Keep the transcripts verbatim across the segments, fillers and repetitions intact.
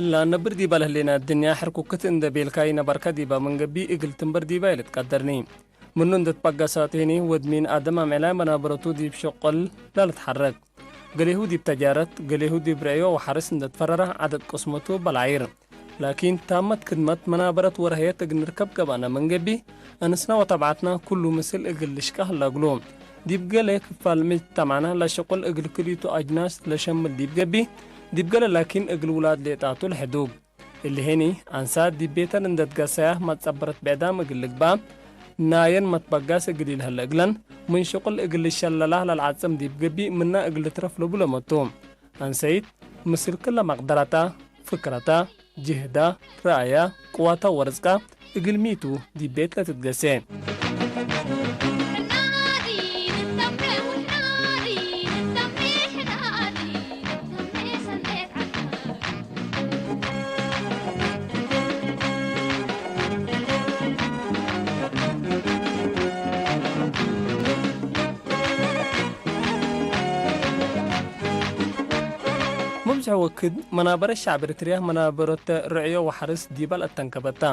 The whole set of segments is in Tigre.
እላ ነብር ዲበ ለህሌነ አድንያ፣ ሕርኩክት እንዴ ቤልካይ ነበርከ ዲበ ምን ገብእ፣ እግል ትንበር ዲበ ኢልትቀደርኒ። ምኑ እንዴ ትበገሰት ህኒ፣ ወድ ሚን አደም አምዕላይ መናበረቱ ዲብ ሸቁል ለልትሐረክ። ገሌሁ ዲብ ተጃረት፣ ገሌሁ ዲብ ርዕዮ ወሐርስ እንዴ ትፈረረ ዐደድ ቅስመቱ በልዓይር። ላኪን፣ ታመት ክድመት መናበረት ወረህየት እግል ንርከብ ገብአነ ምን ገብእ፣ አንስነ ወተብዓትነ ኩሉ ምስል እግል ልሽቀ ሀለ እግሉ። ዲብ ገሌ ክፋል ምጅተማዕነ ለሸቁል እግል ክልኢቱ አጅናስ ለሸምል ዲብ ገብእ፣ ዲብ ገሌ ላኪን እግል ውላድ ሌጣቱ ለሕዱግ። እሊ ህኒ፣ አንሳት ዲብ ቤተን እንዴ ትገሰያ መትጸበረት ብዕዳም እግል ልግበእ፣ ናየን መትበጋስ እግል ኢልሀለ እግለን፣ ምን ሸቁል እግል ልሸለላ ለልዓጽም ዲብ ገብእ፣ ምና እግል ልትረፍ ለቡ ለመቱ። አንሰይት፣ ምስል ክለ መቅደረታ፣ ፍክረታ፣ ጅህዳ፣ ረአያ፣ ቅዋታ ወርዝቃ እግል ሚቱ ዲብ ቤት ለትትገሴ። ሙብዝሕ ወክድ መናበረት ሸዕብ ኤሪትርያ መናበረት ርዕዮ ወሐርስ ዲበ ለአተንከበታ።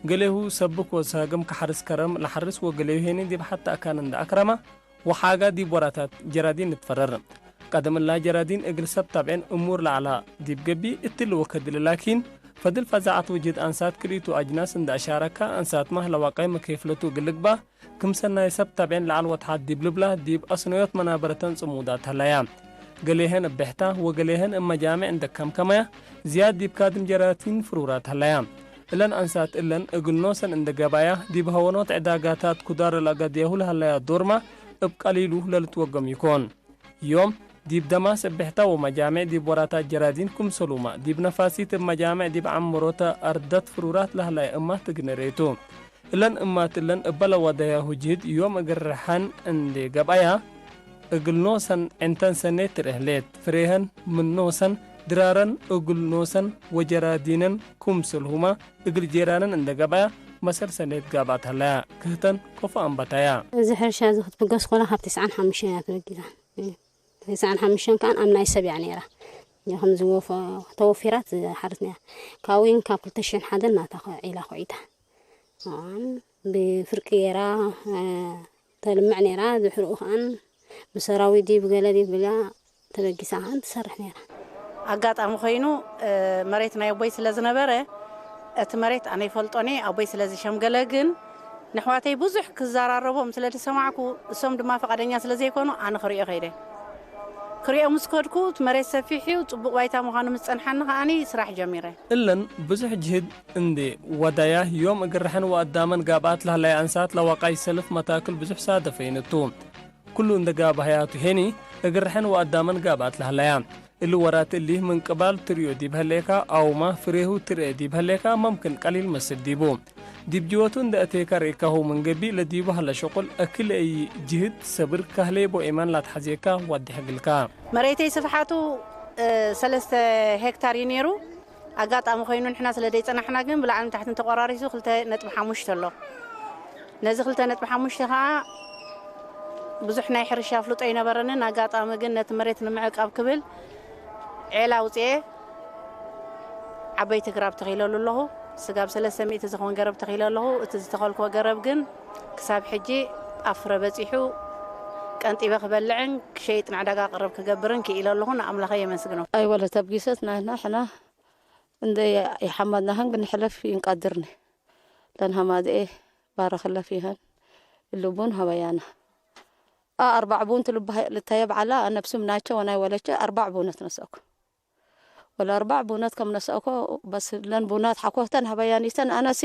ገሌሁ ሰብክ ወሳግም ከሐርስ ከረም ለሐርስ ወገሌሁ ሄኒ ዲብ ሐቲ አካን እንደ አክረመ ወሓጋ ዲብ ወራታት ጀራዲን ልትፈረር። ቀደም እላ ጀራዲን እግል ሰብ ታብዔን እሙር ለዐላ ዲብ ገብእ እትሊ ወክድ ላኪን ፈድል ፈዛዐት ወጅህድ አንሳት ክልኢቱ አጅናስ እንደ አሻረካ አንሳትመ ለዋቀይ መኬፍለቱ እግል ልግበእ ክምሰል ናይ ሰብ ታብዔን ለዐል ወተሐት ዲብ ልብላ፣ ዲብ አስነዮት መናበረተን ጽሙዳት ሀለያ። ገሌሀን እብ ቤሕታ ወገሌሀን እብ መጃምዕ እንደ ከምከመያ፣ ዝያድ ዲብ ካድም ጀራቲን ፍሩራት ሀለያ። እለን አንሳት እለን እግል ኖሰን እንደ ገባያ፣ ዲብ ሀወኖት ዕዳጋታት ኩዳር ለአገድየሁ ለሀለያ ዶርመ እብ ቀሊሉ ለልትወገም ኢኮን። ዮም፣ ዲብ ደማስ እብ ቤሕታ ወመጃምዕ ዲብ ወራታት ጀራዲን ክምሰሉመ፣ ዲብ ነፋሲት እብ መጃምዕ ዲብ ዐምሮተ አርደት ፍሩራት ለሀለያ እማት ትግነሬቱ። እለን እማት እለን እበ ለወደያሁ ጅህድ ዮም እግል ርሐን እንዴ ገብአያ፣ እግል ኖሰን ዕንተን ሰኔት ትርኤ ህሌት። ፍሬሀን ምን ኖሰን፣ ድራረን እግል ኖሰን ወጀራዲነን ክምሰልሁመ እግል ጄራነን እንዴ ገብአያ፣ መሰል ሰኔት ጋብአት ሀለያ። ክህተን ከፎ አንበታያ። እዚ ሕርሻ እዚ ክትብገስ ኮላ ካብ ትስዓን ሓሙሽተን እያ ትበጊሳ። ትስዓን ሓሙሽተን ከኣን ኣብ ናይ ሰብ እያ ነይራ። እያ ከምዚ ወፈ-፣ ተወፊራት ዝሓርስ ነይራ። ካብኡ እውን ካብ ክልተ ሽሕን ሓደን ናታ ከ-፣ ዒላ ኮዒታ። ኣን ብፍርቂ ገይራ፣ እ፣ ተልምዕ ነይራ። ድሕርኡ ከኣን ብሰራዊት ድዩ ብገለ ድዩ ብላ ተበጊሳ ከኣን ትሰርሕ ነይራ። ኣጋጣሚ ኮይኑ፣ እ፣ መሬት ናይ ኣቦይ ስለ ዝነበረ፣ እቲ መሬት ኣነ ይፈልጦን እየ፣ ኣቦይ ስለ ዝሸምገለ ግን፣ ንሕዋተይ ብዙሕ ክዘራረቦም ስለ ዝሰማዕኩ፣ እሶም ድማ ፍቓደኛ ስለ ዘይኮኑ፣ ኣነ ክርእዮ ከይደ። ክርእዮ ምስ ከድኩ፣ እቲ መሬት ሰፊሕ እዩ፣ ጽቡቕ ባይታ ምዃኑ ምስ ጸንሓኒ ከኣኒ ስራሕ ጀሚረ። እለን ብዙሕ ጅህድ እንዴ ወዳያ፣ ዮም እግል ርሐን ወአዳመን ጋብኣት ለህለያ አንሳት ለዋቃይ ሰልፍ መታክል ብዙሕ ሳደፈይን ቱ። ኩሉ እንዴ ጋብሀያቱ ሄኒ፣ እግል ርሐን ወአዳመን ጋብኣት ለህለያ። እሊ ወራት እሊ ምን ቅባል ትርእዮ ዲብ ህሌካ አውመ ፍሬሁ ትርኤ ዲብ ህሌካ መምክን ቀሊል መስል ዲቡ። ዲብ ጅወቱ እንዴ አቴካ ርኢካሁ ምን ገብእ ለዲቡ ሀለ ሸቁል አክል አይ ጅህድ ሰብር ካህሌ ቦ ኤማን ላትሐዜካ ዋዴሕ እግልካ። መሬተይ ስፍሓቱ፣ እ፣ ሰለስተ ሄክታር እዩ ነይሩ። አጋጣሚ ኮይኑ ንሕና ስለ ደይጸናሕና ግን ብላዕልን ታሕትን ተቆራሪሱ ክልተ ነጥቢ ሓሙሽተ ኣሎ። ነዚ ክልተ ነጥቢ ሓሙሽተ ከኣ ብዙሕ ናይ ሕርሻ ኣፍልጦ ኣይነበረንን። ኣጋጣሚ ግን ነቲ መሬት ንምዕቃብ ክብል ዔላ ኣውጽኤ ዓበይቲ ግራብ ተኺለሉ ኣለኹ። ስጋብ ሰለስተ ሚእቲ ዝኸውን ገረብ ተኺለ ኣለኹ። እቲ ዝተኸልክዎ ገረብ ግን ክሳብ ሕጂ ኣብ ፍረ በጺሑ ቀንጢበ ክበልዕን ክሸይጥ ንዕዳጋ ቅርብ ክገብርን ክኢለ ኣለኹ። ንኣምላኸ የመስግኖ። ኣይ ወለ ተብጊሰት ናህና ሕና እንዴ የሐመድናህን ግን ሕለፍ ይንቀድርኒ። ለንሀማድኤ ባረክለ ፊሀን እሊ ቡን ሀበያነ። አ አርባዕ ቡን ትልባህ ልታየብ ዐላ፣ ነፍስም ናቸ ወናይ ወለቸ አርባዕ ቡነት ነሰእኮ። ወለ አርባዕ ቡነት ከም ነሰእኮ፣ በስ ለን ቡናት ሐኮተን ሀበያኒተን አነሲ፣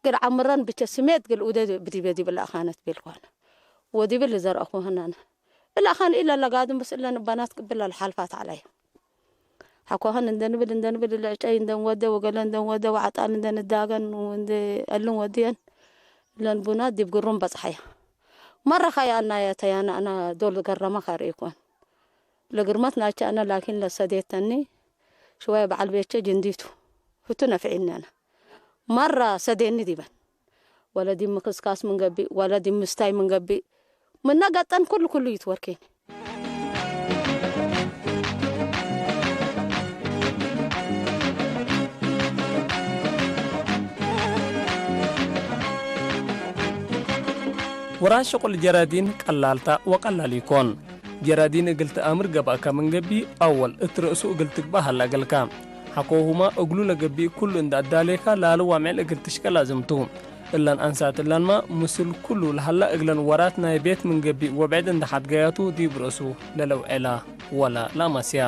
ግል ዐምረን ብቸ ስሜት ግል ኡደ ብዲበ ዲብ ለአኻነት ቤልኳነ። ወዲብል ልዘርአኩ ህናነ። እለ አኻን ኢለ ለጋድም በስ እለን እባናት ቅብል ለልሓልፋት ዐለየ። ሐኮሀን እንደ ንብል፣ እንደ ንብል፣ እለ ዕጨይ እንደ ንወደ ወገለ እንደ ንወደ ወዐጣል እንደ ንዳገን ወእንደ እልን ወድየን፣ እለን ቡናት ዲብ ግሩም በጽሐያ። መረ ኸይ አናየ ተያነ አነ ዶል ገረመ ከርእኩን። ለግርመት ናቸ አነ ላኪን ለሰዴተኒ ሽወየ በዐል ቤቼ ጅንዲቱ ህቱ ነፍዒነነ። መረ ሰዴኒ ዲበን። ወለ ዲብ ምክስካስ ምን ገብእ፣ ወለ ዲብ ምስታይ ምን ገብእ፣ ምነ ገጠን ኩሉ ኩሉ ይትወርኬኒ። ወራት ሽቁል ጀራዲን ቀላልታ ወቀላል ኢኮን። ጀራዲን እግል ተአምር ገብአከ ምን ገብእ፣ አወል እት ረእሱ እግል ትግበእ ሀለ እግልከ። ሐቆሁመ እግሉ ለገብእ ኩሉ እንደ አዳሌከ ላሊ ዋምዕል እግል ትሽቀ ላዝም ቱ። እለን አንሳት እለንመ ምስል ኩሉ ለሀለ እግለን ወራት ናይ ቤት ምን ገብእ ወብዕድ እንደ ሐድገያቱ ዲብ ረእሱ ለለውዔላ ወለ ለአማስያ።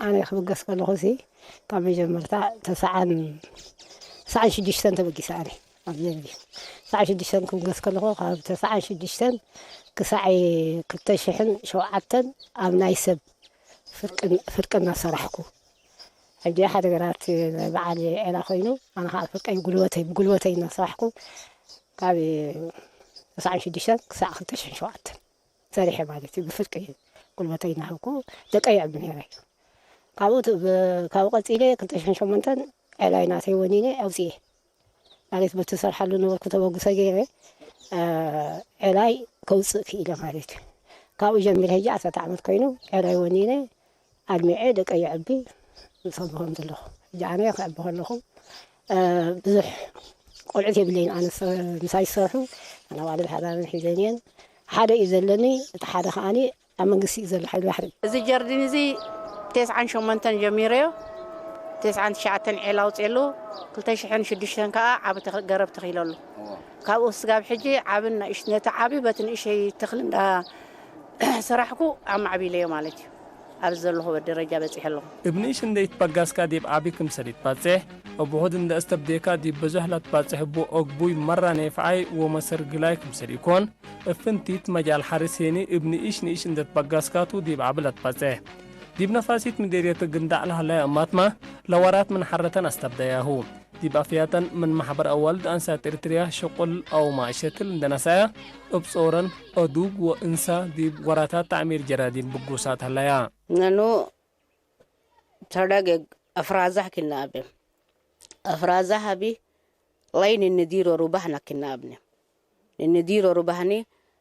አነ ክብገስ ከለኹሲ፣ ካብ መጀመርታ ተስዓን፣ ተስዓን ሽዱሽተን ተበጊሰ ኣነ። ኣብ ዘንቢ ተስዓን ሽዱሽተን ክብገስ ከለኹ፣ ካብ ተስዓን ሽዱሽተን ክሳዕ ክልተ ሽሕን ሸውዓተን ኣብ ናይ ሰብ ፍርቅን-፣ ፍርቅና ሰራሕኩ። ሕጂ ሓደ ግራት በዓል ዔላ ኮይኑ፣ ኣነ ኸዓ ፍርቀይ ጉልበተይ፣ ብጉልበተይ እናሰራሕኩ፣ ካብ ተስዓን ሽዱሽተን ክሳዕ ክልተ ሽሕን ሸውዓተን ሰሪሐ ማለት እዩ። ብፍርቂ ጉልበተይ እናሃብኩ ደቀይ የዕቢ ነይረ። ካብኡ ት-፣ ብ-፣ ካብኡ ቀጺለ ክልተ ሽሕን ሸሞንተን ዔላይ ናተይ ወኒነ ኣውጽኤ። ማለት በቲ ዝሰርሓሉ ነበርኩ ተበግሶ ገይረ፣ አ፣ ዔላይ ከውጽእ ክኢለ ማለት እዩ። ካብኡ ጀሚረ ሕጂ ዓሰርተ ዓመት ኮይኑ ዔላይ ወኒነ ኣልሚዐ ደቀይ የዕቢ እሰብሖም ዘለኹ። ሕጂ ኣነ ከዕቢ ከለኹ፣ አ፣ ብዙሕ ቆልዑት የብለይን። ኣነ ሰ-፣ ምሳይ ዝሰርሑ ኣነ ኣዋልድ ሓዳረን ሒዘን እየን። ሓደ እዩ ዘለኒ፣ እቲ ሓደ ከኣኒ ኣብ መንግስቲ እዩ ዘሎ ሓይሊ ባሕሪ። እዚ ጀርዲን እዚ ቴስዓን ሸሞንተን ጀሚረዮ፣ ቴስዓን ትሽዓተን ዔላ ኣውፅኤሉ፣ ክልተ ሽሕን ሽዱሽተን ከኣ ዓቢ ተኽ-፣ ገረብ ተኺለሉ። እወ። ካብኡ ስጋብ ሕጂ ዓብን ንእሽ-፣ ነቲ ዓቢ በቲ ንእሸይ ተኽሊ እንዳ ሰራሕኩ ኣማዕቢለዮ ማለት እዩ። ኣብዚ ዘለኹ ደረጃ በጺሐ ኣለኹ። እብ ንእሽ እንዴ ኢትበጋስካ ዲብ ዓቢ ክምሰል ኢትባጽሕ፣ እብ ውሑድ እንዴ አስተብዴካ ዲብ ብዙሕ ለትባጽሕ እቡ አግቡይ መራ ኔፍዓይ ወመሰር ግላይ ክምሰል ኢኮን፣ እብ ፍንቲት መጃል ሐርስ ሄኒ እብ ንኢሽ ንኢሽ እንዴ ትበጋስካቱ ዲብ ዐቢ ለትበጽሕ። ዲብ ነፋሲት ምዴርየት ግንዳዕ ለሀለየ እማትመ ለወራት ምን ሐረተን አስተብደያሁ። ዲብ አፍያተን ምን መሕበር አዋልድ አንሳት ኤሪትርያ ሽቁል አውመ ሸትል እንዴ ነሰአ፣ እብ ጾረን አዱግ ወእንሳ ዲብ ወራታት ተዕሚር ጀራዲን ብጉሳት ሀለያ። ነኑ ተረገግ አፍራዛህ ክና አቤ። አፍራዛህ አቢ ላይ ንንዲሮ ሩባህና ክና አብነ። ንንዲሮ ሩባህኒ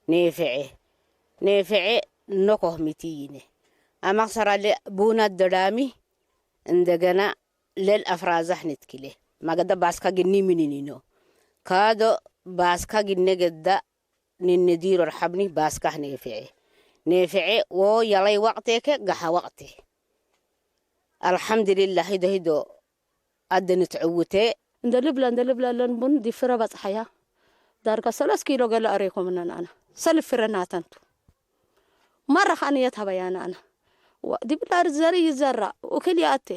ኔፍዔ። ኔፍዔ ኖኮህ ሚትይነ። አማክሰራ ለቡና ደዳሚ እንደገና ለል አፍራዛህ ንትክሌ። ማገዳ ባስካ ግኒ ምንኒኖ። ካዶ ባስካ ግኔ ገዳ ንንዲሮ ርሐብኒ ባስካህ ኔፍዔ። ኔፍዔ ወ የላይ ወቅቴከ ገሐ ወቅቴ። አልሐምድሊላህ፣ ሂዶ ሂዶ አደ ንትዕውቴ። እንደ ልብለ፣ እንደ ልብለ ለን ቡን ዲብ ፍረ በጽሐያ። ዳርጋ ሰለስ ኪሎ ገለ አሬኮ ምነን አነ። ሰልፍ ፍረ ናተንቱ። መረ ከአንየት ሀበያነ አነ። ወዲብለ አርድ ዘርእ ይዘራእ ወእክል ይአቴ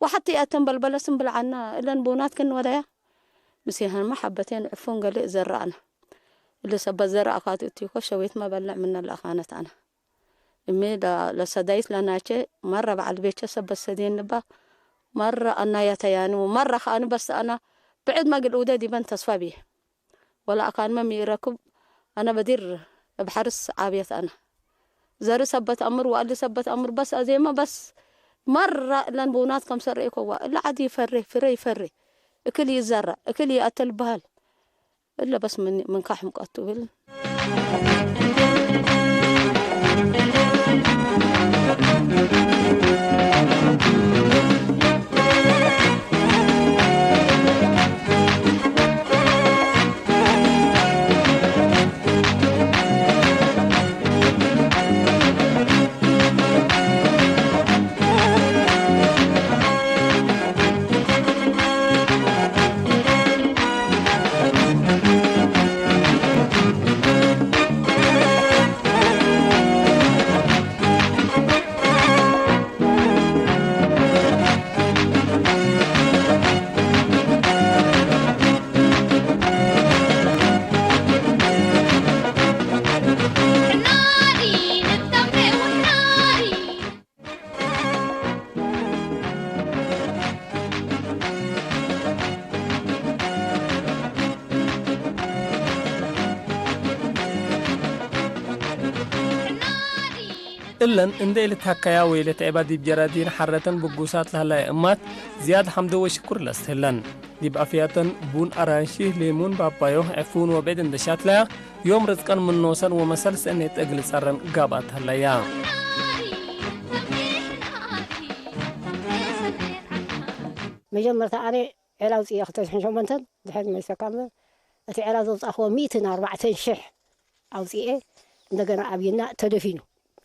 ወሐቴ ይአቴን በልበለስን ብልዓና እለን ቡናት ክን ወደያ። ምስየሀንመ ሐበቴን ዕፉን ገሌ እዘራአነ። እሊ ሰበት ዘርእ አካቱ እቲኮ ሸዌትመ በልዕ ምነ ለአካነት አነ። እሜ ለ-፣ ለሰዳይት ለናቼ መረ በዐል ቤቼ ሰበት ሰዴን ልባ መረ አናያተያኒ ወመረ ከአኒ በስ አነ ብዕድ መግል እውደ ዲበን ተስፋ ብዬ። ወለአካንመ ሚ ኢረክብ አነ በዲር እብ ሐርስ ዓብየት አነ። ዘሪ ሰበት አምር ወአሊ ሰበት አምር በስ አዜመ በስ መረ እለን ቡናት ከምሰ ረኤኮዋ እለ ዐድ ይፈሬ፣ ፍሬ ይፈሬ፣ እክል ይዘረ፣ እክል ይአተል በህል። እለ በስ ምን፣ ምንካ ሕምቀቱ እብል። እለን እንዴ ኢልትሀከያ ወኢልትዔባ ዲብ ጀራዲን ሐረተን ብጉሳት ለህለየ እማት ዝያድ ሐምዶ ወሽኩር ለአስትህለን። ዲብ አፍያተን ቡን፣ አራንሺ፣ ሌሙን፣ ባባዮ፣ ዕፉን ወብዕድ እንዴ ሻትለያ፣ ዮም ርዝቀን ምን ኖሰን ወመሰል ሰኔት እግል ጸረን ጋብአት ህለያ። መጀመርታ አነ ዔላ አውጽኤ ክልተ ሽሕን ሸሞንተን ድሕር መይሰካ እምበር፣ እቲ ዔላ ዘውጻእክዎ ሚእትን አርባዕተን ሽሕ አውጽኤ፣ እንደገና አብይና ተደፊኑ፣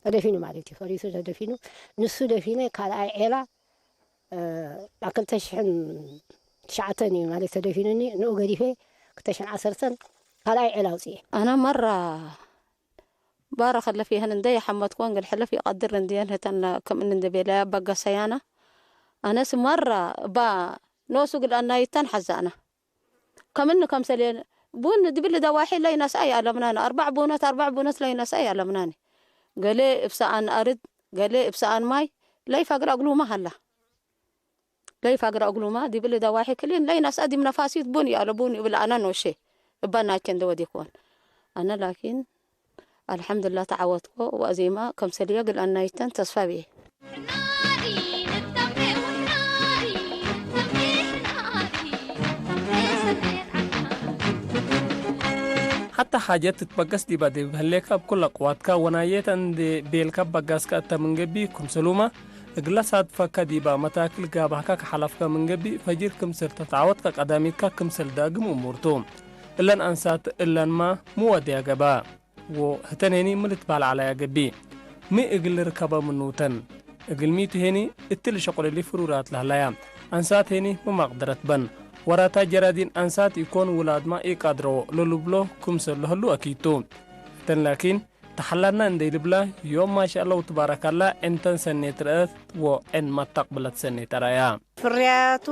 ተደፊኑ ማለት እዩ፣ ፈሪሱ ተደፊኑ፣ ንሱ ደፊነ፣ ካልኣይ ዔላ፣ እ፣ ኣብ ክልተ ሽሕን ትሽዓተን እዩ ማለት ተደፊኑኒ፣ ንኡ ገዲፌ፣ ክልተ ሽሕን ዓሰርተን ካልኣይ ዔላ አውጽኤ። አነ መራ ባረ ከለፍ ይህን እንደ የሐመድኮ እንግል ሕለፍ ይቀድር እንድየን ህተን ክም እን እንደ ቤለያ በገሰያና። አነስ መራ እባ ኖሱ እግል አናይተን ሐዛና። ከምኒ ከምሰልየን ቡን ዲብሊ ደዋሒ ለይነስአ ይአለምናኒ። አርበዕ ቡነት፣ አርበዕ ቡነት ለይነስአ ይአለምናኒ። ገሌ እብ ሰአን አርድ፣ ገሌ እብ ሰአን ማይ ለይፈግረ እግሉመ ሀላ። ለይፋግረ እግሉመ ዲብሊ ደዋሒ ክሊን ለይነስአ ዲብ ነፋሲት ቡን ይአለቡን እብል አነ ኖሼ እበ ናቼ እንዴ ወዴኮን። አነ ላኪን አልሐምድላ ተዓወትኮ ወአዜማ ከምሰልየ እግል አናይተን ተስፋ ብዬ። ሐታ ሓጀት ትትበገስ ዲበ ዲብ ህሌከ እብ ኩለ ቅዋትከ ወናዬተ እንዴ ቤልከ በጋስከ እተ ምን ገብእ ክምሰሉመ፣ እግለ ሳድፈከ ዲበ መታክል ጋብህከ ከሐለፍከ ምን ገብእ፣ ፈጅር ክምስል ተትዓወትከ ቀዳሚትከ ክምሰል ዳግም እሙር ቱ። እለን አንሳት እለንመ ሚ ወድያ ገብአ? ወህተን ሄኒ ሚ ልትበህል ዐለያ ገብእ? ሚ እግል ልርከበ ምኑ ተን? እግልሚ ቱ ሄኒ እትሊ ሸቁል እሊ ፍሩራት ለህለያ አንሳት ሄኒ ሚ መቅደረት በን? ወራታ ጀራዲን አንሳት ኢኮን ውላድመ ኢቀድረዎ ለልብሎ ክምሰል ለህሉ አኪድ ቱ። ህተን ላኪን፣ ተሐላና እንዴ ልብላ፣ ዮም ማሻአላ ወትባረካላ ዕንተን ሰኔት ረአት ወዕን መተቅብለት ሰኔት አራያ። ፍርያቱ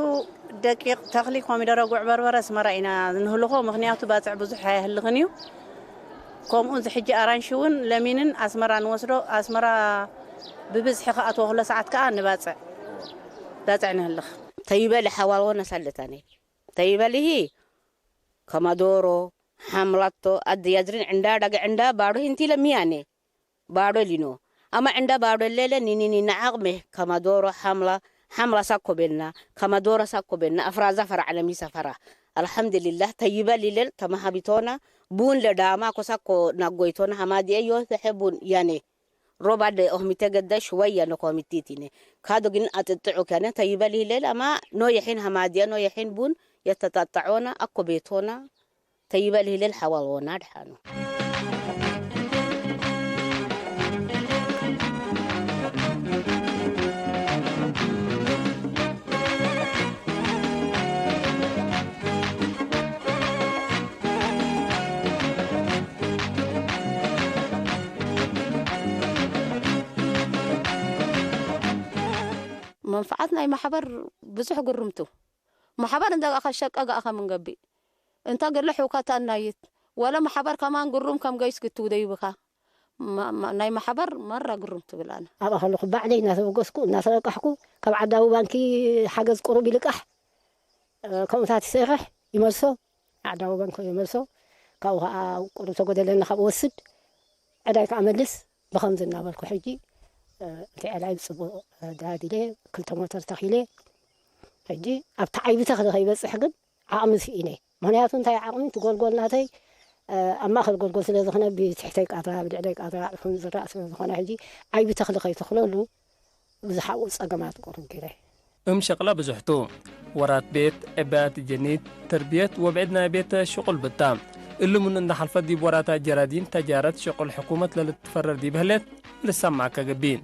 ደቂቅ፣ ተክሊ፣ ኮሚደረ፣ ጉዕ በርበረ፣ አስመራ ኢና ንህልኮ፣ ምክንያቱ ባጽዕ ብዙሕ ኣይህልኽን እዩ። ከምኡ እዚ ሕጂ አራንሺ እውን ለሚንን አስመራ ንወስዶ፣ አስመራ ብብዝሒ ከኣትዎ ክሎ ሰዓት ከኣ ንባጽዕ፣ ባጽዕ ንህልኽ። ተይበሊ ሐዋልዎ ነሳልታኔ። ተይበሊሂ ከመዶሮ፣ ሐምለቶ፣ አድ ያዝሪን ዕንዳ ዳገ ዕንዳ ባዶ ሂንቲ ለሚያኔ። ባዶ ሊኖ። አማ ዕንዳ ባዶ ሌለ ኒኒኒ ነዓቅሜ ከመዶሮ ሐምላ፣ ሐምላ ሳኮ ቤልና፣ ከመዶሮ ሳኮ ቤልና፣ አፍራዛ ፈራ ዐለሚ ሰፈራ። አልሐምድሊላህ ተይበ ሊለል ተመሃቢቶና፣ ቡን ለዳማ ኮሳኮ ናጎይቶና፣ ሐማዲኤ ዮሰሐ ቡን ያኔ። ሮብ አደ ኦህሚቴ ገደ ሽወየ ነኮሚቲቲኔ። ካዶ ግን አጥጥዑ ከነ ተይበ ሊለል አማ ኖየሒን ሐማዲኤ ኖየሒን ቡን የተጣጠዖና አኮ ቤቶና። ተይበል ህሌል ሐዋል ወናድ ሐኑ። መንፈዓት ናይ መሐበር ብዙሕ ግሩም ቱ። መሐበር እንደ ገአከ ሸቀ ገአከ ምን ገብእ። እንተ ግለ ሑከት አናይት፣ ወለ መሐበር ከማን ግሩም ከም ገይስ ግትውደዩ ብካ። መ-፣ መ-፣ ናይ መሐበር መረ ግሩም ትብል አነ። አብ አከልኩ ባዕደይ እናተበገስኩ፣ እናተለቃሕኩ፣ ካብ ዓዳዊ ባንኪ ሓገዝ ቁሩብ ይልቃሕ፣ እ፣ ከምኡታት ይሰርሕ፣ ይመልሶ፣ ዓዳዊ ባንክ ይመልሶ፣ ካብኡ ከኣ ቁሩብ ተጎደለኒ ካብ እወስድ፣ ዕዳይ ከኣ መልስ፣ ብኸምዚ እናበልኩ ሕጂ፣ እ፣ እቲ ዕዳይ ብጽቡቕ፣ እ፣ ደላዲለ፣ ክልተ ሞተር ተኺለ፣ ሕጂ ኣብቲ ዓይቢ ተኽሊ ከይበጽሕ ግን ዓቕሚ ስኢነ። ምኽንያቱ እንታይ ዓቕሚ? እቲ ጎልጎል ናተይ፣ እ፣ ኣብ ማእከል ጎልጎል ስለ ዝኾነ፣ ብትሕተይ ቃድራ፣ ብልዕለይ ቃድራ፣ እኹም ዝራእ ስለ ዝኾነ፣ ሕጂ ዓይቢ ተኽሊ ከይተኽለሉ፣ ብዙሕ ኣብኡ ጸገማት ቁሩብ ገይረ። እም ሸቅለ ብዙሕ ቱ። ወራት ቤት፣ ዕባያት ጀኒት፣ ተርብየት ወብዕድ ናይ ቤት ሽቁል ብታ። እሊ ምኑ እንደ ሐልፈት ዲብ ወራታ ጀራዲን ተጃረት ሽቁል ሕኩመት ለልትፈረር ዲብ ህሌት ልሰማዕከ ገብእ።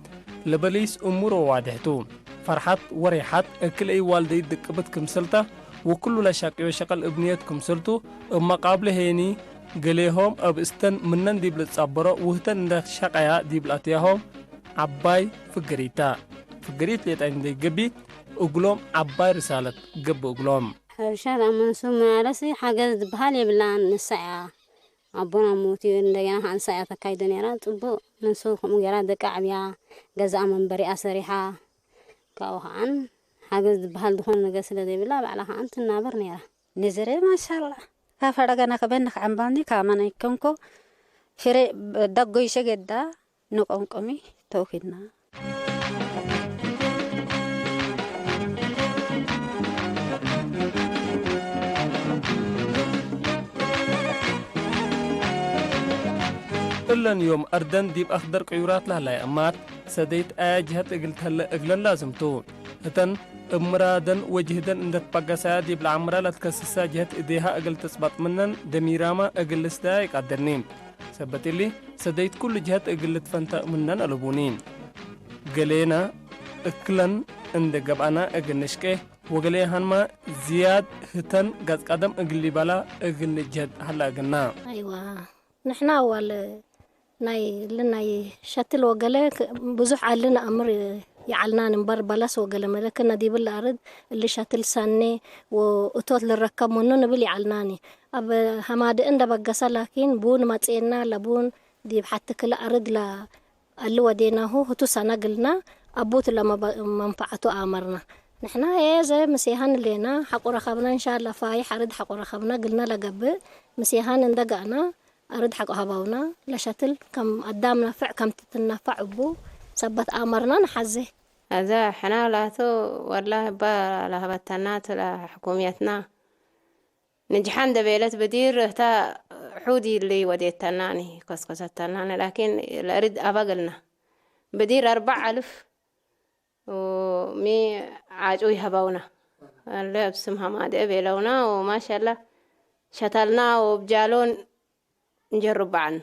ለበሊስ እሙር ወዋድሕ ቱ። ፈርሐት ወሬሐት እክል እይ ዋልደይት ድቅብት ክምሰልታ ወኩሉ ለሻቅዮ ሸቀል እብ ንየት ክምሰልቱ፣ እብ መቃብለ ሄኒ፣ ገሌሆም እብ እስተን ምነን ዲብ ልትጸበሮ ውህተን እንዴ ሸቀያ ዲብ ለአትያሆም ዐባይ ፍገሪት ተ። ፍገሪት ሌጣ እንዴ ገብእ እግሎም ዐባይ ርሳለት ገብእ እግሎም። ሕርሻ ለአመንሱ መያለሲ ሐገዝ ዝበሃል የብላን። ንሰያ አቦና ሞትዩ እንደገና ከአንሰያ ተካይዶ ኔራ። ጽቡቅ ንሱ ክሙ ጌራ ደቀ ዐብያ ገዛአ መንበሪአ ሰሪሓ። ካብኡ ከአን ሐገዝ ዝበሃል ዝኾነ ነገር ስለ ዘይብላ ባዕላ ከአን ትናበር ኔራ። ንዝሬ ማሻላ ካፈ ዐገነ ከበነ ከዐምባኒ ካመ ነይከንኮ ፍሬ ደጎይሸ ገዳ ንቆምቆሚ ተውኪድና። እለን ዮም አርደን ዲብ አክደር ቅዩራት ለህላይ እማት ሰደይት አያ ጅሀት እግል ተህለ እግለን ላዝም ቱ። ህተን እብ ምራደን ወጅህደን እንደ ትበገሳያ ዲብ ለዐምራ ለትከስሳ ጅሀት እዴሃ እግል ትጽበጥ ምነን ደሚራመ እግል ልስደያ ይቀድርኒ። ሰበት እሊ፣ ሰደይት ኩሉ ጅሀት እግል ልትፈንተ ምነን አለቡኒ። ገሌነ እክለን እንደ ገብአና እግል ንሽቄ፣ ወገሌ ሀንማ ዝያድ ህተን ገጽ ቀደም እግል ሊበላ እግል ንጅሀድ ሀላ እግልና። አይዋ። ንሕና አዋል ናይ እሊ ናይ ሸትል ወገሌ ክ-፣ ብዙሕ አሊ ነአምር ይዐልናኒ እምበር፣ በለስ ወገሌ መለክነ ዲብለ አርድ እሊ ሸትል ሰኔ ወእቶት ልረከብ ምኑ ንብል ይዐልናኒ። አብ ሀማድእ እንደ በገሰ ላኪን፣ ቡን መጽኤና ለቡን ዲብ ሐቲ ክልእ አርድ ለአሊ ወዴናሁ ህቱ ሰነ ግልና፣ አቡቱ ለመንፈዐቱ አመርና። ንሕና ኤዘ ምሴሀን ሌና ሐቆ ረከብና፣ እንሻላ ፋይሕ አርድ ሐቆ ረከብና ግልና ለገብእ ምሴሀን እንደ ገአና፣ አርድ ሐቆ ሀባውና ለሸትል ከም አዳም ነፍዕ ከም ትትነፈዕ እቡ ሰበት አመርና ነሐዜ። አዘ ሕና ላቱ ወላሂ እባ ለሀበተናቱ ለሕኩምየትና ንጅሐ እንደ ቤለት ብዲር እተ ሑድ እሊ ወዴተናኒ ኮስኮሰተናኒ። ላኪን ለእርድ አበግልና ብዲር አርበዕ አልፍ ወሚ ዓጩይ ሀበውነ። እለ እብ ስም ሀማድአ ቤለውነ ወማሻላ ሸተልና ወእብ ጃሎን እንጀርብ በዐልነ።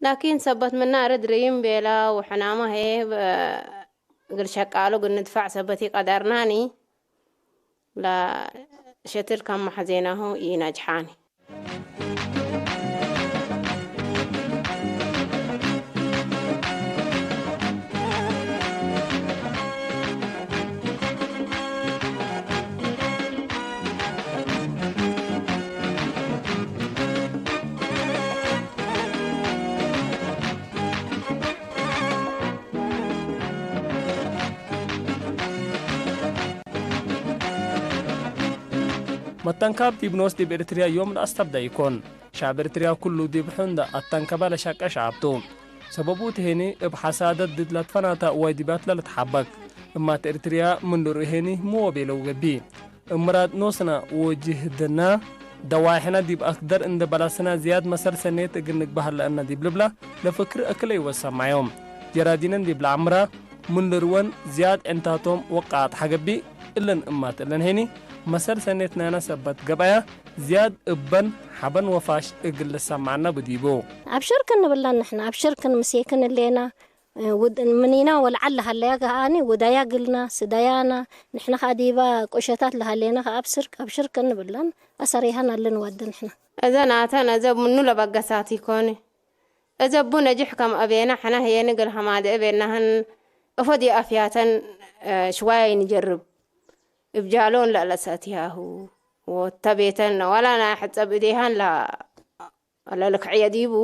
ላኪን ሰበት ምነ አርድ ርይም ቤላ ወሕናመ ህዬ እግል ሸቃሉ እግል ንድፋዕ ሰበት ኢቀደርናኒ። ለሸትል ከም መሐዜናሁ ኢነጅሓኒ። መተንካብ ዲብ ኖስ ዲብ ኤሪትርያ ዮም ለአስተብደ ኢኮን። ሸዕብ ኤሪትርያ ኩሉ ዲብ ሕንደ አተንከበ ለሸቄ ሸዐብ ቱ። ሰበቡ እት ሄኒ እብ ሐሳደት ድድ ለትፈናተ ዋጅባት ለልትሓበክ። እማት ኤሪትርያ ምን ልርኡ ሄኒ ምወ ቤለው ገብእ። እምራድ ኖስነ ወጅህድነ ደዋይሕነ ዲብ አክደር እንደ በላስነ ዝያድ መሰል ሰኔት እግል ንግበእ ሀለአነ ዲብ ልብላ ለፍክር እክለ ኢወሰማዮም። ጀራዲነን ዲብ ለዐምራ ምን ልርወን ዝያድ ዕንታቶም ወቃአት ሐገብእ። እለን እማት እለን ሄኒ መሰል ሰኔት ናይነ ሰበት ገብአያ ዝያድ እበን ሐበን ወፋሽ እግል ልሰማዕነ ብዲቡ። አብሽር ክንብለን ንሕነ፣ አብሽር ክን ምሴክን እሌና፣ ውድ-፣ ምኒና ወለዐል ለሀለያ ከአኒ ውደያ ግልና፣ ስደያና፣ ንሕነ ከአ ዲባ ቁሸታት ለሀሌነ ከአብስር፣ አብሽር ክን ንብለን፣ አሰሬሀን አልን ወድ ንሕነ። እዘ ናተን እዘ ምኑ ለበገሳት ኢኮኒ። እዘ እቡ ነጅሕ ከም አቤነ ሕነ ህዬ ንግል ሐማድእ ቤናህን እፎ ዲብ አፍያተን፣ እ፣ ሽዋይ ንጀርብ። እብ ጃሎን ለለሰትያሁ ወተ ቤተን ወላ ናይ ሕጸብ እዴሃን ለ-፣ ለልክዕየ ዲቡ፣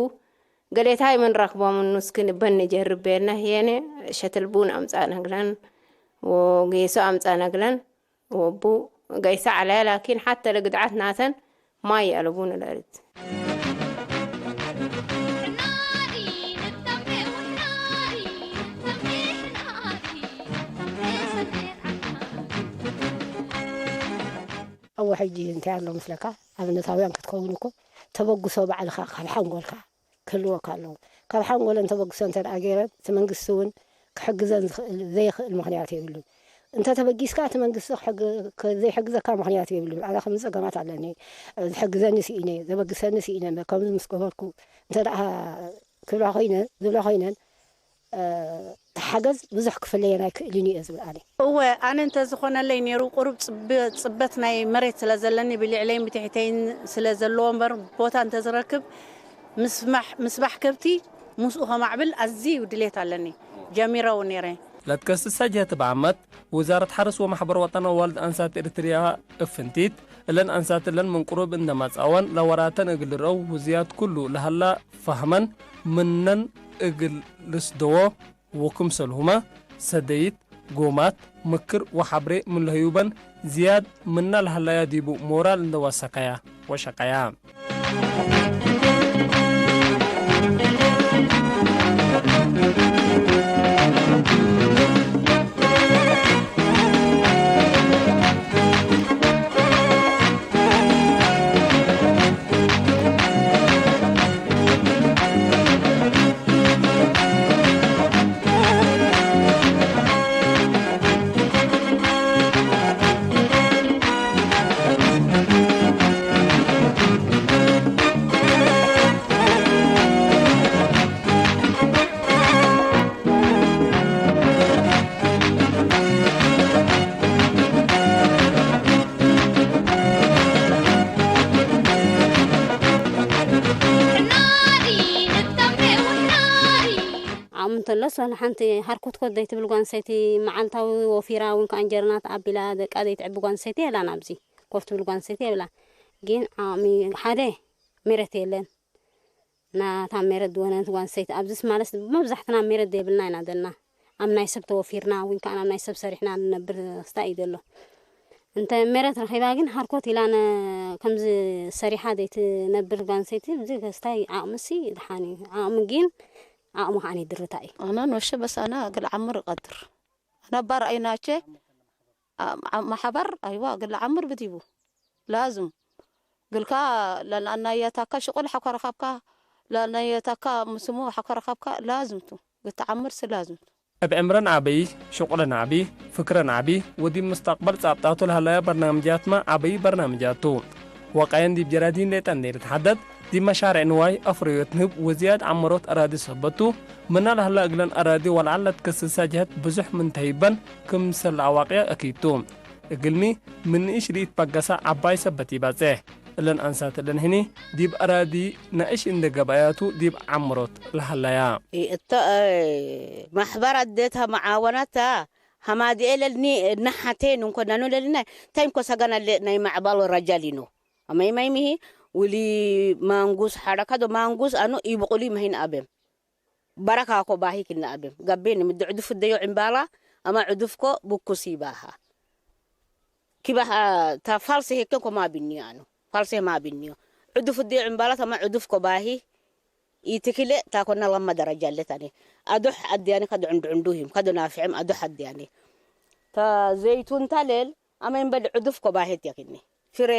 ገሌታይ ምን ረክቦ ምኑ እስክ ንበን ንጀርብ ቤልነ ህዬነ፣ ሸትል ቡን አምጸእነ እግለን ወጌሶ አምጸእነ እግለን ወቡ ገይሰ ዐለ። ላኪን ሐተ ለግድዓት ናተን ማይ ይአለቡነ ለእርድ። አወ ሕጂ እንታይ ኣሎ ምስለካ፣ ኣብነታውያን ክትከውን እኮ ተበግሶ ባዕልኻ ካብ ሓንጎልካ ክህልወካ ኣለዎ። ካብ ሓንጎለን ተበግሶ እንተ ደኣ ገይረን፣ እቲ መንግስቲ እውን ክሕግዘን ዝኽእል፣ ዘይኽእል ምኽንያት የብሉን። እንተ ተበጊስካ፣ እቲ መንግስቲ ክሕግ-፣ ከ-፣ ዘይሕግዘካ ምኽንያት የብሉን። ኣነ ከምዚ ጸገማት ኣለኒ፣ ዝሕግዘኒ ስኢነ፣ ዘበግሰኒ ስኢነ፣ ከምዚ ምስ ገበርኩ እንተ ደኣ ክብላ ኮይነ፣ ዝብላ ኮይነን፣ እ፣ ተሓገዝ ብዙሕ ክፍለየን ኣይክእልን እየ ዝብል ኣነ። እወ፣ ኣነ እንተ ዝኾነለይ ነይሩ፣ ቁሩብ ጽብ-፣ ጽበት ናይ መሬት ስለ ዘለኒ፣ ብልዕለይን ብትሕተይን ስለ ዘለዎ እምበር፣ ቦታ እንተ ዝረክብ፣ ምስማሕ-፣ ምስባሕ ከብቲ ምስኡ ከማዕብል ኣዝዩ ድሌት ኣለኒ። ጀሚረ እውን ነይረ። ለትከስሰ ጀህት እብ ዓመት፣ ውዛረት ሐርስ ወመሕበር ወጠን ወዋልድ አንሳት ኤሪትርያ እብ ፍንቲት፣ እለን አንሳት እለን ምን ቅሩብ እንዴ መጽአወን ለወራተን እግል ልርአው ወዝያድ ኩሉ ለሀላ ፈህመን ምነን እግል ልስደዎ ወክምሰልሁመ ሰደይት፣ ጎማት፣ ምክር ወሐብሬ ምን ለህዩበን ዝያድ ምነ ለሀለያ ዲቡ ሞራል እንዴ ወሰከያ ወሸቀያ። ዓም እንተለስ ወለሓንቲ ሀርኮት ኮት ዘይትብል ጓንሰይቲ፣ መዓልታዊ ወፊራ እውን ከአንጀርና ተአቢላ፣ ደቃ ዘይትዕቢ ጓንሰይቲ የላን። ኣብዚ ኮፍ ትብል ጓንሰይቲ የብላ። ግን ዓሚ ሓደ ሜረት የለን። ናታ ሜረት ድወነት ጓንሰይቲ ኣብዝስ ማለስ መብዛሕትና ሜረት ዘይብልና ኢና ደልና። ኣብ ናይ ሰብ ተወፊርና፣ ወይን ከኣ ኣብ ናይ ሰብ ሰሪሕና ንነብር ክስታይ እዩ ዘሎ። እንተ ሜረት ረኺባ ግን ሃርኮት ኢላነ ከምዚ ሰሪሓ ዘይትነብር ጓንሰይቲ፣ እዚ ክስታይ ዓቕምሲ ደሓን እዩ። ዓቕሚ ግን፣ ዓቕሚ ከኣ ድርታ እዩ። አነ ኖሸ በስ አነ እግል ዓምር እቀድር። አነ ባር አይናቼ አ-፣ አ-፣ መሐበር አይዋ እግል ዓምር ብዲቡ። ላዝም። እግልካ ለልአናየታካ ሽቁል ሐኮ ረከብካ፣ ለልአናየታካ ምስሙ ሐኮ ረከብካ ላዝም ቱ። እግል ተዓምር ሲ ላዝም ቱ። እብ ዕምረን ዐበይ፣ ሽቁለን ዐቢ፣ ፍክረን ዐቢ፣ ወዲብ ምስተቅበል ጻብጣቱ ለሀለያ በርናምጃትመ ዐበይ በርናምጃት ቱ። ወቀየን ዲብ ጀራዲን ሌጠ እንዴ ልትሐደድ፣ ዲብ መሻሬዕ ንዋይ አፍረዮት ንህብ ወዝያድ ዐመሮት አራዲ ሰበት ቱ። ምነ ለሀላ እግለን አራዲ ወለዐል ለትከስሰ ጀህት ብዙሕ ምን ተህይበን ክምሰል ለአዋቅያ አኪድ ቱ። እግልሚ ምን ንኢሽ ለኢትበገሰ ዐባይ ሰበት ኢበጽሕ። እለን አንሳት እለን ህኒ ዲብ አራዲ ነአሽ እንዴ ገብአያቱ ዲብ ዐምሮት ለሀለያ። እተ መሕበር አዴተ መዓወነተ ሐማድኤ ለልኒ ነሐቴ ንንኮ ነኑ ለልነ ታይምኮ ሰገን አለ ናይ መዕባሎ ረጃሊኖ። አመይማይሚሂ ውሊ ማንጉስ ሐረከዶ ማንጉስ አኑ ኢብቁሊ መሂን አቤም። በረካኮ ባሂ ክነ አቤም። ገቤን ምድ ዕዱፍ እደዮ ዕምባላ አማ ዕዱፍኮ ብኩሲ ባሃ። ኪባህ ታ ፋልሴ ሄከንኮ ማ ቢኒዮ አኑ። ፋልሴ ማ ቢኒዮ። ዕዱፍ እደዮ ዕምባላ አማ ዕዱፍኮ ባሂ። ኢትክሌ ታኮና ለማ ደረጃ አለ ታኒ። አዶሕ አድያኒ ከዶ ዕንዱ ዕንዱ ሂም፣ ከዶ ናፍዕም አዶሕ አድያኒ። ታ ዘይቱን ታ ሌል አመይን በል ዕዱፍኮ ባሂት ያክኒ። ፍሬ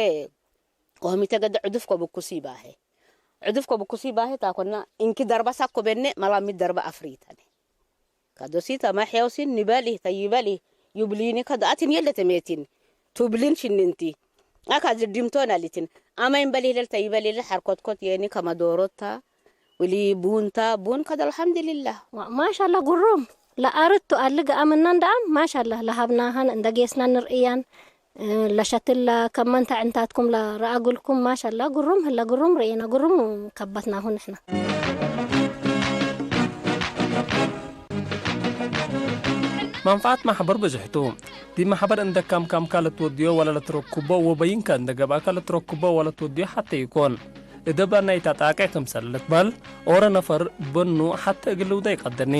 ወህሚተ ገደ ዕዱፍኮ ብኩሲ ባሄ። ዕዱፍኮ ብኩሲ ባሄ ታኮና እንኪ ደርባ ሳኮ ቤኔ መላ ሚ ደርባ አፍሪተኔ። ካዶሲት አማ ሕያውሲን ኒበሊ ተይበሊ ዩብሊኒ ከዶ አትን የለ ተሜቲን ቱብሊን ሽኒንቲ። አካ ዝዲምቶን አሊትን። አመይን በሊ ህለል ተይበሊ ለሐርኮትኮት የኒ ከመዶሮታ ወሊ ቡንታ ቡን ከዶ አልሐምድሊላህ። ዋ-፣ ማሻላ ጉሩም ለአርቱ አልግ አምናን ደአም ማሻላ ለሀብናሃን እንደ ጌስና ንርእያን። ለሸትል ለከመንተ ዕንታትኩም ለረአጉልኩም ማሻላ፣ ግሩም ህለ፣ ግሩም ርኤና፣ ግሩም ከበትናሁ ንሕና። መንፈዐት መሕበር ብዙሕ ቱ። ዲብ መሕበር እንደ ከምከምከ ለትወድዮ ወለ ለትረክቦ ወበይንከ እንደ ገብአከ ለትረክቦ ወለትወድዮ ሐቴ ኢኮን። እደብ ለናይታ ጣቄ ክምሰል ልትበል ኦረ ነፈር በኑ ሐቴ እግል ልውደ ኢቀድርኒ።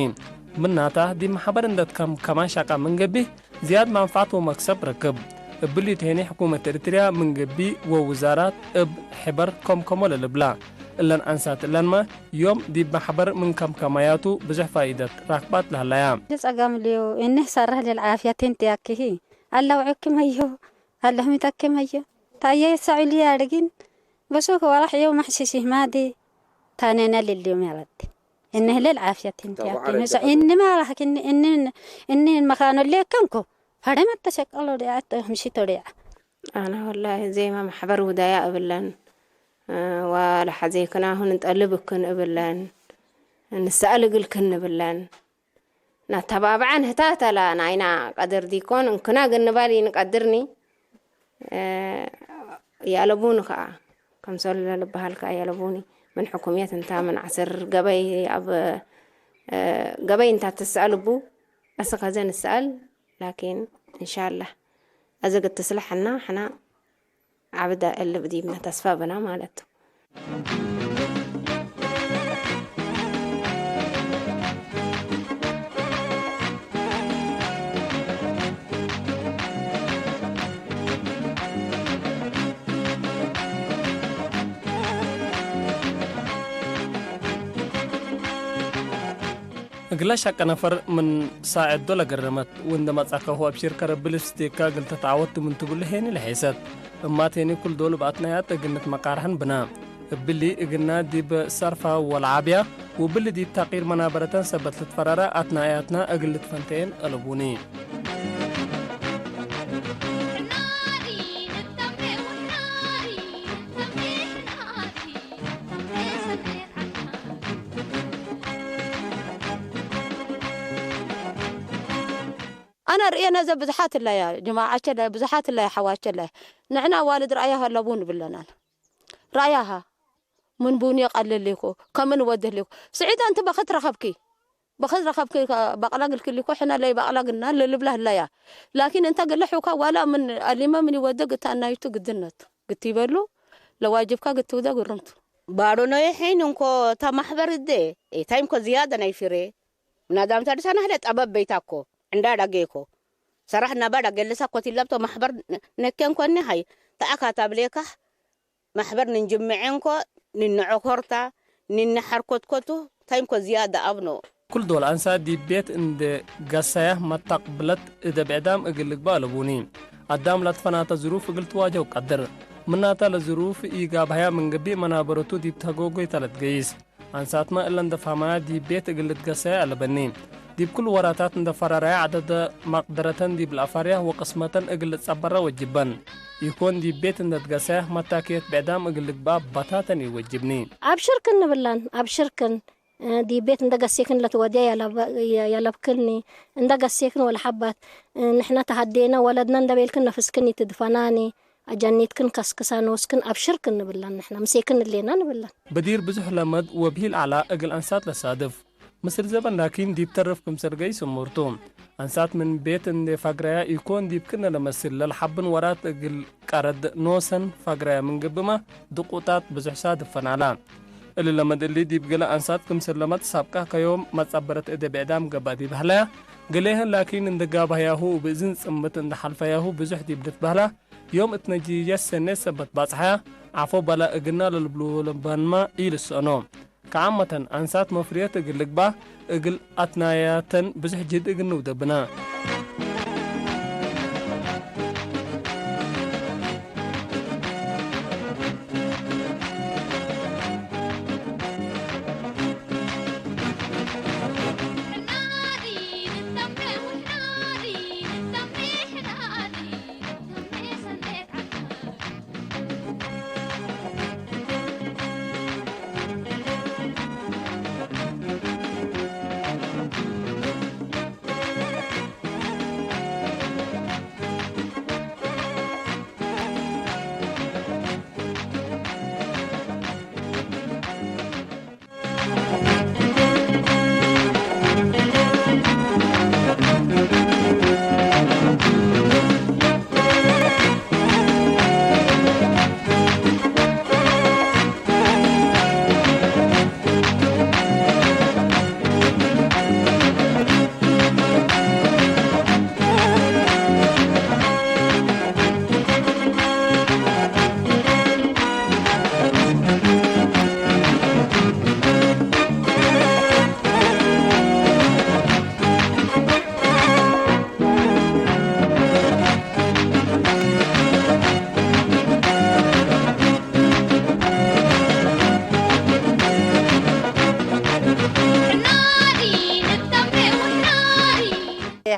ምናተ ዲብ መሕበር እንደ ትከምከመ ሸቀ ምን ገብእ ዝያድ መንፈዐት ወመክሰብ ረክብ። እብሊቱ ሄኒ ሕኩመት ኤሪትርያ ምን ገብእ ወውዛራት እብ ሕበር ከምከሞ ለልብላ። እለን አንሳት እለንመ ዮም ዲብ መሕበር ምን ከምከመያቱ ብዙሕ ፋኢደት ራክባት ለህለያ። ጸገም ልዩ እኔ ሰራህ ለልዓፍያቴን ትያክሂ አላውዕክም ሀዮ አለህሚተክም ሀዮ ታየ ሰዑልያ አድጊን በሱክ ወራሕ ዮ መሕሽሽህ ማዲ ታኔነ ልልዮም ያለት እነህ ለልዓፍያቴን ትያክሂ እኒ ማራህክ እኒ እኒ እኒ መካኖ ሌከንኩ ፈደመት ተሸቀሎ ዲያ ምሽቶ ዲያ አነ ወላሂ ዜመ መሕበር ውዳያ እብለን፣ እ፣ ወለሐዜክናሁ ንጠልብ እክን እብለን፣ ንሰአል እግልክን እብለን። ነተባብዐን ህታተ ለናይና ቀድር ዲኮን፣ እንክና ግንባል ኢንቀድርኒ፣ እ፣ ያለቡኒ ከኣ፣ ከምሰሉ ለልበሃልከ ያለቡኒ፣ ምን ሕኩምየት እንታ ምን ዐስር ገበይ፣ አብ፣ እ፣ ገበይ እንታ ትሰአል እቡ፣ አስክ አዜ ንሰአል፣ ላኪን እንሻላህ አዜ እግል ትስለሐና ሕና ዐብደ እልብ ዲብነ ተስፈ ብነ ማለት ቱ። እግለ ሸቀ ነፈር ምን ሳዕዶ ለገረመት፣ ወእንደ መጽአከሁ አብሽርከ ረቢ ልስቴካ እግል ተትዓወት ምን ትብሉ ሄኒ ለሔሰት። እማት ሄኒ ኩል ዶል እብ አትናያት እግል ንትመቃርሐን ብነ። እብሊ እግልና ዲብ ሰርፈ ወለዓብያ፣ ወእብሊ ዲብ ተቅይር መናበረተን ሰበት ልትፈረረ አትናያትና እግል ልትፈንተየን አለቡኒ። አነ ርእየነ ዘ ብዝሓት እለ ያ ጅማዐቸ እለ፣ ብዝሓት እለ ሐዋቸ እለ። ንሕነ አዋልድ ረአያህ አለቡ ንብለናል። ረአያሃ ምን ቡኒ ቀልል ሊኩ፣ ከምን ወድህ ሊኩ። ስዒድ አንቲ በክት ረከብኪ፣ በክት ረከብኪ፣ በቅለግ ልክሊኮ፣ ሕነ ለይበቅለግና ለልብላ ህለያ። ላኪን እንተ ግለ ሑካ ዋላ ምን አሊመ ምን ይወደግ እተ አናይቱ ግድነት ግትይበሉ፣ ለዋጅብካ ግትውደ ግርምቱ። ባዶ ነዬ ሒን እንኮ ተ መሕበር እዴ፣ ኤታይምኮ ዝያደ ናይ ፊሬ። ምናዳምታ ድሳና ህለ ጠበብ በይታኮ፣ ዕንዳ ዳጌኮ። ሰራህ ነባ ዳጌልሳኮ ቲለብቶ መሕበር ነ-፣ ነኬንኮኒ ሀይ፣ ተአካታብሌካህ፣ መሕበር ንንጅምዔንኮ፣ ንንዐኮርታ፣ ንንሐርኮትኮቱ፣ ታይምኮ ዝያደ አብኖ። ኩል ዶል አንሳት ዲብ ቤት እንዴ ገሰያህ መታቅብለት እደ ብዕዳም እግል ልግበእ አለቡኒ። አዳም ለትፈናተ ዝሩፍ እግል ትዋጀው ቀድር። ምናተ ለዝሩፍ ኢጋብሀያ ምን ገብእ መናበረቱ ዲብ ተጎጎይተ ለትገይስ። አንሳትመ እለ እንደ ፋማያ ዲብ ቤት እግል ልትገሰያ አለበኒ። ዲብ ክሉ ወራታት እንደ ፈራራያ ዐደደ መቅደረተን ዲብ ለአፋርያህ ወቅስመተን እግል ልትጸበረ ወጅበን። ኢኮን ዲብ ቤት እንደ ትገሰያህ መታክየት ብዕዳም እግል ልግበአ በታተን ኢወጅብኒ። አብሽርክን ንብላን፣ አብሽርክን። ዲብ ቤት እንደ ገሴክን ለትወድየ ያለብ-፣ ያለብክኒ፣ እንደ ገሴክን ወለሐባት፣ ንሕነ ተሀዴነ ወለድነ እንደ ቤልክን ነፍስክን ኢትድፈናኒ፣ አጀኒትክን ከስክሳ ኖስክን አብሽርክን ንብላን፣ ንሕነ ምሴክን እሌና ንብላን። በዲር ብዙሕ ለመድ ወብሂል ዐላ እግል አንሳት ለሳድፍ። ምስል ዘበን ላኪን ዲብ ተርፍ ክምሰል ገይስ እሙር ቱ። አንሳት ምን ቤት እንዴ ፋግረያ ኢኮን ዲብ ክነ ለመስል ለልሐብን ወራት እግል ቀረድ ኖሰን ፋግረያ ምን ገብእመ ድቁጣት ብዙሕ ሳድፈን ዐላ። እሊ ለመድ እሊ ዲብ ገሌ አንሳት ክምሰል ለመድ ሳብቃ ከዮም መጸበረት እዴ ብዕዳም ገብአ ዲብ ሀለያ፣ ገሌህን ላኪን እንዴ ጋብሀያሁ እብ እዝን ጽምት እንዴ ሐልፈያሁ ብዙሕ ዲብ ልትበህላ፣ ዮም እት ነጂጀት ሰኔት ሰበት ባጽሐያ፣ ዐፎ በላ እግልና ለልብልዎ ለባንመ ኢልሰአኖ። ከዓመተን አንሳት መፍርየት እግል ልግበእ እግል አትናያተን ብዙሕ ጅህድ እግል ንውደብነ።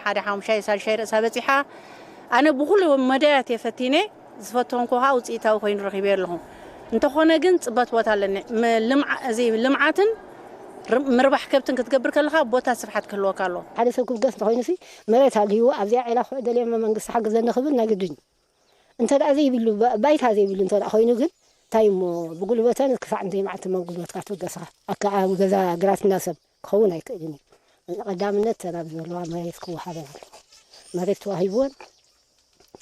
ሓደ ሓሙሻይ ሳልሻይ ርእሳ በጺሓ። ኣነ ብኩሉ መዳያት የፈቲነ ዝፈተንኩሃ ውጽኢታዊ ኮይኑ ረኺበዮ ኣለኹ። እንተኾነ ግን ጽበት ቦታ ኣለኒ። ም-፣ ልምዓ-፣ እዚ ልምዓትን ር-፣ ምርባሕ ከብትን ክትገብር ከለኻ ቦታ ስፍሓት ክህልወካ ኣለዎ። ሓደ ሰብ ክብገስ እንተኾይኑሲ መሬት ኣልህይዎ ኣብዚኣ ዔላ ክውዕል ደልየ እመ መንግስቲ ሓግዘኒ ክብል ናይ ግድን እዩ። እንተ ደኣ ዘይብሉ፣ ባ-፣ ባይታ ዘይብሉ እንተ ደኣ ኮይኑ ግን፣ እንታይ እሞ፣ ብጉልበተን ክሳዕ እንተይ መዓልቲ እሞ ብጉልበትካ ትብገስኻ። ኣካ ኣብ ገዛ ግራትና ሰብ ክኸውን ኣይክእልን እዩ። ቀዳምነት ተን ኣብ ዘለዋ መሬት ክወሃበን ኣለዎ። መሬት ተዋሂብወን፣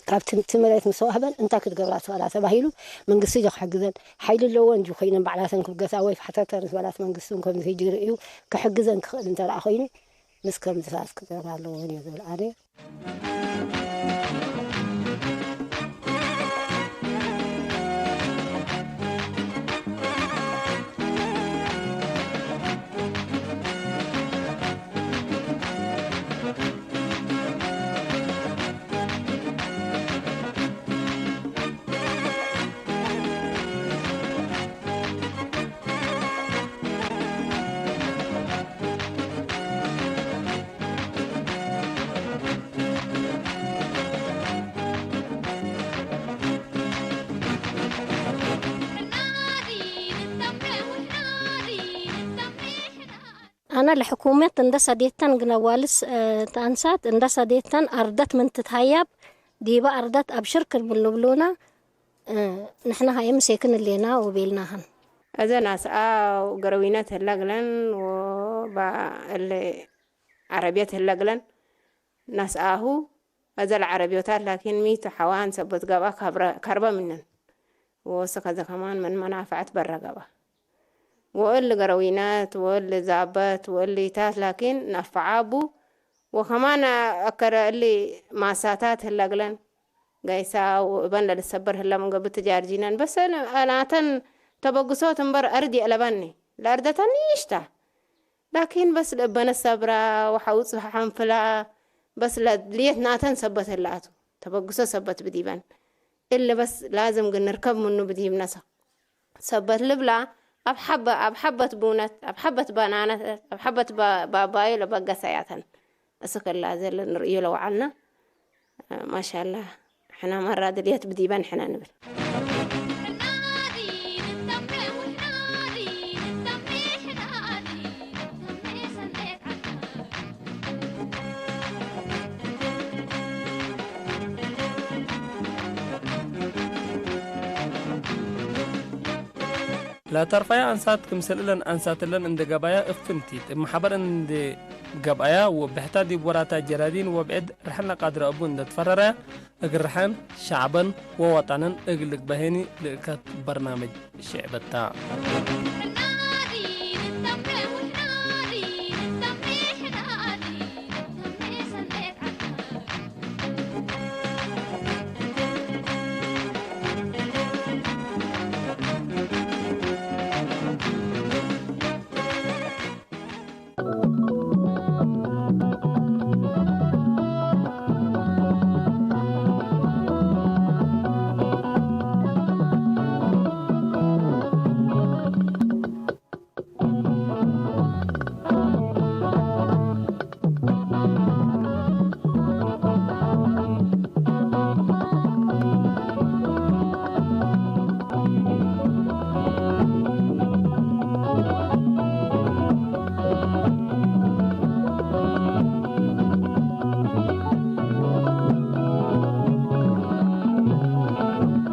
ካብቲ፣ እቲ መሬት ምስ ተዋህበን እንታይ ክትገብራ ትኽእላ ተባሂሉ፣ መንግስቲ ዶ ክሕግዘን፣ ሓይሊ ኣለወን ድዩ ኮይነን ባዕላተን ክብገሳ ወይ ፋሕተተን ዝበላት መንግስቲ እውን ከምዚ ህጂ ርእዩ ክሕግዘን ክኽእል እንተ ደኣ ኮይኑ፣ ምስ ከምዚ ሰዓት ክገብራ ኣለወን እየ ዝብል ኣነ። አነ ለሕኩመት እንደ ሰዴተን ግነ ዋልስ፣ እ፣ ተአንሳት እንደ ሰዴተን አርደት ምን ትትሀያብ ዲበ አርደት አብሽር ክል ምን ልብሉነ፣ እ፣ ንሕነ ሀየ ምሴክን እሌና ወቤልናህን። እዘ ናስአ ገረዊነት ህለ እግለን ወበ እለ ዐረብየት ህለ እግለን ናስአሁ። እዘ ለዐረብዮታት ላኪን ሚ ቱ ሐዋን ሰበት ገብአ ካብረ-፣ ከርበ ምንን። ወእስክ እዘ ከማን ምን መናፈዐት በረ ገብአ። ወእሊ ገረዊነት ወእሊ ዛበት ወእሊ ኢታት ላኪን ነፈዓ ቡ። ወከማን አከረ እሊ ማሳታት ህለ እግለን። ገይሳ ወእበን ለልሰበር ህለ ምን ገብእ ትጃርጂነን። በሰ አናተን ተበግሶት እምበር አርድ የአለበኒ። ለአርደተኒ ይሽታ። ላኪን በስ ለእበነ ሰብራ ወሐውጽ ሐንፍላ በስ ለድልየት ናተን ሰበት ህላቱ፣ ተበግሶ ሰበት ብዲበን። እሊ በስ ላዝም ግን ንርከብ ምኑ ብዲብነ ሰ-፣ ሰበት ልብላ፣ አብ ሐበ፣ አብ ሐበት ቡነት፣ አብ ሐበት በናነት፣ አብ ሐበት ባ-፣ ባባዩ ለበገሰያተን። እስክ እላ ዘለ ንርእዩ ለወዓልነ። ማሻላህ፣ ሕነ መራ ድልየት ብዲበን ሕነ ንብል። ለተርፈያ አንሳት ክምሰል እለን አንሳት እለን እንዴ ገበያ እፍንቲት እብ መሐበር እንዴ ገብአያ ወብሕታ ዲብ ወራታ ጀራዲን ወብዕድ ርሐን ለቃድረ እቡ እንዴ ትፈረረያ፣ እግል ርሐን ሸዕበን ወወጠንን እግል ልግበእ ህኒ ልእከት በርናምጅ ሽዕብታ።